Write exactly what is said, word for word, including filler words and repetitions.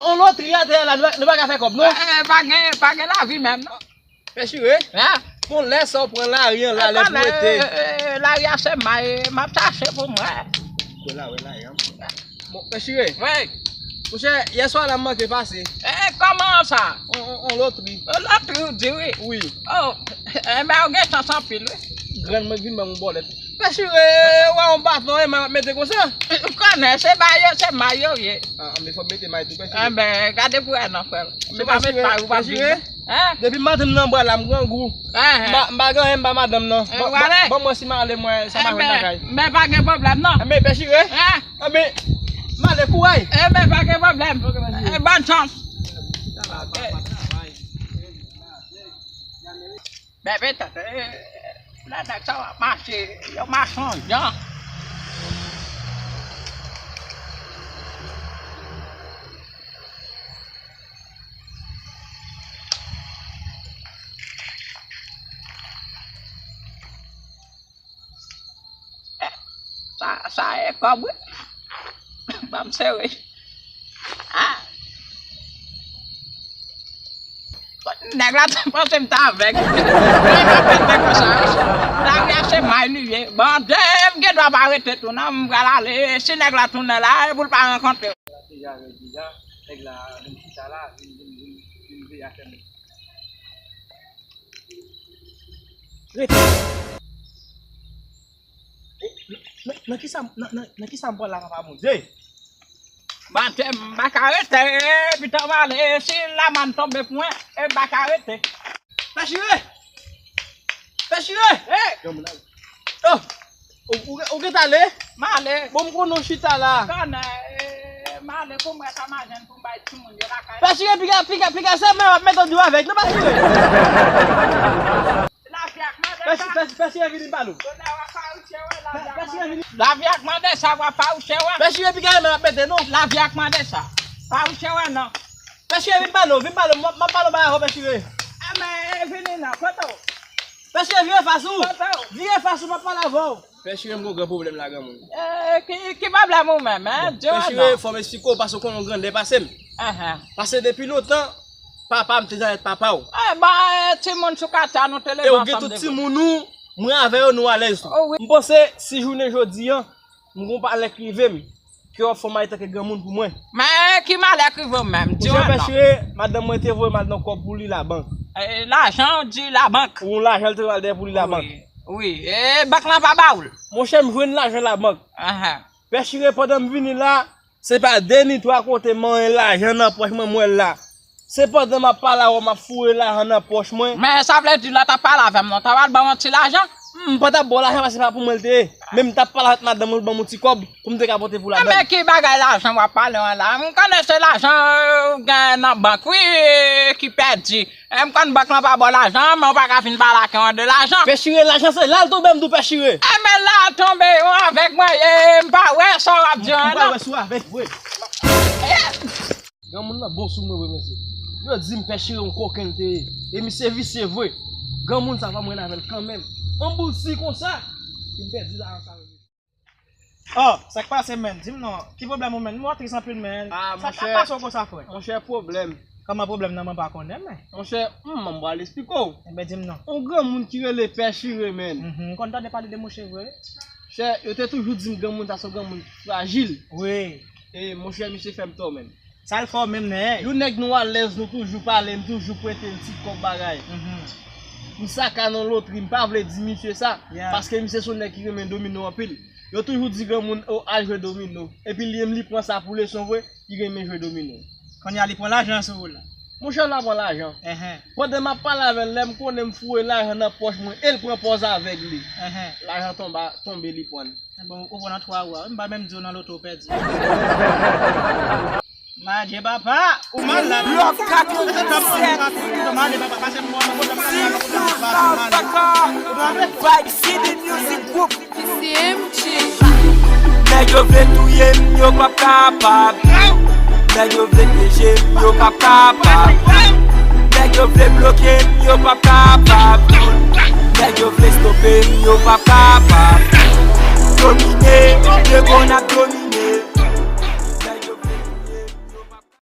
On lotri atè a la, nou pa, nou pa ka fè kòb, non? Eh, eh, pa gen, pa gen lavi menm, non. Pè Chire, hein? Bon, lè sa w pran lari an la, lè pou rete. Eh, eh, lari a se may, m ap chache pou mwen. Wè la, wè la, hein? Bon, Pè Chire. Wi. Monchè, yè swa la m manke pase. Eh, kòman sa? On, on, on lotri. On lotri, ou di wi? Wi. Oh, enben, ou gen chans anpil, wi. Grann mwen k vin ban m yon bòlèt. Pè Chire, w a yon baton, e, m ap mete konsa. Ou konnen, se may yo, se may yo ye. Ah, men fò m mete may tou, Pè Chire. Enben, gade pou wè non, frè. Si w pa met may, ou p ap viv. Hein? Depi maten m nan bwa la, m grangou. Hein, hein. M pa, m pa gen anyen, m ba madanm nan. Eh, ban, ban, ban m wè si m ale, mwen, sa m a jwenn lakay. Enben, pa gen pwoblèm, non. Enben, Pè Chire. Hein? Enben, m ale, kouray. Enben, pa gen pwoblèm. Ok, Pè Chire. Eh, bòn chans. Ok. Bebe, tande, lè nèg sa w ap mache, yo mache yon jan. Sa, sa e kòb, wi. Ban m sere. Ah. Nèg la te panse m t avèg. Nèg la pèt nèg konsa, wi. Lari a se may li ye. Bon, de, m gen dwa pa rete tou, non, m pral ale. Si nèg la tounen la, e pou l pa rankontre. Deja, deja, nèg la vin chita la, vin, vin, vin, vin veye afè m. Rete. Nan, nan, nan kisa, nan, nan, nan kisa m pran la, papa Bondye? Batèm, m pa ka rete, pita m ale, si lamann tonbe pou mwen, e m pa ka rete. Pè Chire! Pè Chire! Hey! Oh! Ou, ou, ou gentan ale? M ale. Bon, m konnen w chita la. Konnen, eh, m ale pou m wè sa m a jwenn pou m bay timoun yo lakay. Pè Chire, piga, piga, piga, se mwen w ap mete w di w avèg, non, Pè Chire. Lavi ak mande sa. Pè Chire, vini m pale w. Konnen w ap fawousye, wè, lavi ak mande sa. Lavi ak mande sa, w ap fawousye, wè. Pè Chire, piga, mwen w ap mete, non. Lavi ak mande sa. Fawousye, wè, non. Pè Chire, vin pale w, vin pale w, m ap, m ap pale w bagay avè w, Pè Chire. Enben, vini non, kote w? Pè Chire, vire fas ou. Kote w? Vire fas ou, m ap pale avè w. Pè Chire, m gen yon gran pwoblèm la, granmoun. Eh, ki, ki pwoblèm ou menm, hein? Bon, Pè Chire, fò m esplike w, paske w konnen w grandè pase m. Ahan. Paske depi lontan, papa m te janm papa w. Eh, bon, eh, timoun sou katye a, nou te leve ansanm depi. E w gen tout timoun ou, mwen avè yo, nou alèz tou. Oh, wi. M panse, si jounen jodi a, m gon malè k rive m, ke w ap fè w mache tanke granmoun pou mwen. Men ki malè k rive w menm? Di mwen non. Monchè Pè Chire, madanm mwen te voye m al nan kòb pou li labank. Eh, lajan, w di labank. Yon lajan l te voye al dèyè pou li labank. Wi, wi. E bank lan pa ba w l? Monchè, m jwenn lajan labank. Ahan. Pè Chire, pandan m vini la, se pa de ni twa kote m manyen lajan nan pòch mwen, m wè l la. Se pandan m ap pale avè w, m ap foure lajan nan pòch mwen. Men sa vle di lè w t ap pale avè m nan, w ta pral ban m yon ti lajan? M pa t ap ba w lajan paske se pa pou mwen l te ye. Men m t ap pale avèk madanm mwen, l ban m yon ti kòb pou m te ka pote pou ladann. Men ki bagay lajan w ap pale an la? M konnen se lajan, euh, ou gen nan bank, wi, ki pèdi. E m konn bank lan pa ba w lajan, men w pa ka vin pale ak mwen de lajan. Pè Chire, lajan se la l tonbe, m di w, Pè Chire. Enben la l tonbe, yon avèg mwen ye, m pa wè sa w ap di an la. M pa wè si w avèg vre. Granmoun nan bon sou mwen vre, mesye. Yo di m Pè Chire yon koken l te ye. E misye visye vre. Granmoun sa fò m rele avè l kanmenm. Yon boul si konsa, ki m pèdi lajan sa vre. Oh, sa k pase, menn? Di m non. Ki pwoblèm ou, menn? M wè w tris anpil, menn. Ah, sa k ap pase w konsa, frè? Monchè, pwoblèm. Kòman pwoblèm nan, mwen pa konnen, men? Monchè, hmm, m pral esplike w. Enben, di m non. Yon granmoun ki rele Pè Chire, menn. Mhm, m konn tande pale de monchè vre. Chè, yo te toujou di m granmoun sa se yon granmoun frajil. Wi. E monchè, misye fè m tò, menn. Sa l fè w menm, nen? Yon nèg nou alèz, nou toujou pale, m toujou prete l ti kòb bagay. Mhm. M saka nan lotri, m pa vle di misye sa, yeah, paske misye se yon nèg ki renmen domino anpil. Yo toujou di granmoun, o, al jwe domino. Epi li menm, li pran sa pou leson vre, li renmen jwe domino. Kounye a, li pran lajan sou ou la. Monchè, l pa pran lajan. Enhen. Pandan m ap pale avè l, lè m konnen m foure lajan nan pòch mwen, e l pran pòz avèg li. Enhen. Lajan tonbe, tonbe, li pran l. Bon, ou pran nan twa ou a, wi, m pa menm di w nan loto ou pèdi. Madje papa, ou malad. Love katreventisèt. Madje papa, pase m bon nan pwoblèm. Vibe City Music Group. C M G. Nèg yo vle touye m, yo p ap kapab. Nèg yo vle pyeje m, yo p ap kapab. Nèg yo vle bloke m, yo p ap kapab. Nèg yo vle stope m, yo p ap kapab. Domine, yo konn ap domine.